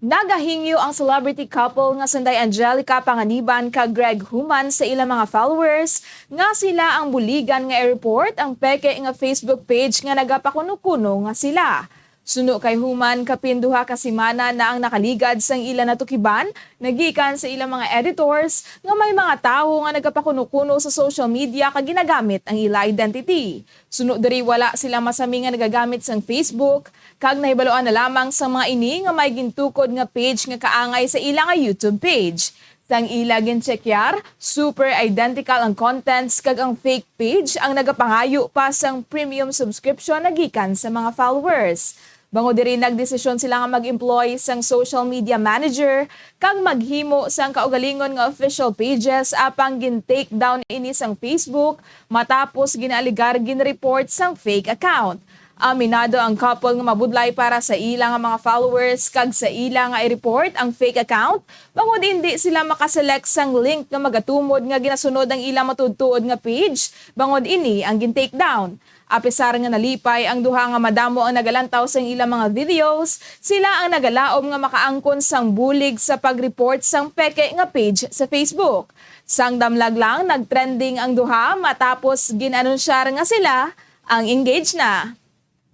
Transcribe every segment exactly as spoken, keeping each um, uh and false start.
Nagahingyo ang celebrity couple nga sanday Angelica Panganiban kag Greg Human sa ilang mga followers nga sila ang buligan nga i-report ang peke nga Facebook page nga nagapakuno-kuno nga sila. Suno kay Human, kapin duha ka semana na ang nakaligad sang ila natukiban nagikan sa ilang mga editors nga may mga tawo nga nagapakuno-kuno sa social media kag ginagamit ang ila identity. Suno diri, wala sila masami nga nagagamit sang Facebook, kag nahibaluan na lamang sang mga ini nga may gintukod nga page nga kaangay sa ila nga YouTube page. Sang ila ginchekyar, super identical ang contents kag ang fake page ang nagapangayo pa sang premium subscription nagikan sa mga followers. Bangod diri, nagdesisyon sila nga mag-employ sang social media manager kag maghimo sang kaugalingon nga official pages, apang gin-take down ini sang Facebook matapos ginaaligar gin-report sang fake account. Aminado ang couple nga mabudlay para sa ila nga mga followers kag sa ila nga i-report ang fake account, bangod indi sila makaselect sang link nga magatumod nga ginasunod ang ila matuod-tuod nga page, bangod ini ang gin-take down. Apisar nga nalipay ang duha nga madamo ang nagalantaw sang ila mga videos, sila ang nagalaom nga makaangkon sang bulig sa pag-report sang peke nga page sa Facebook. Sang damlag lang, nag-trending ang duha matapos gin-anunsyar nga sila ang engaged na.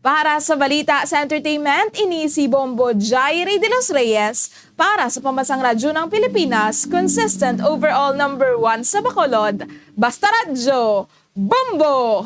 Para sa balita sa entertainment, ini si Bombo Jairi de los Reyes para sa Pambansang Radyo ng Pilipinas, consistent overall number one sa Bacolod. Basta Radyo, Bombo!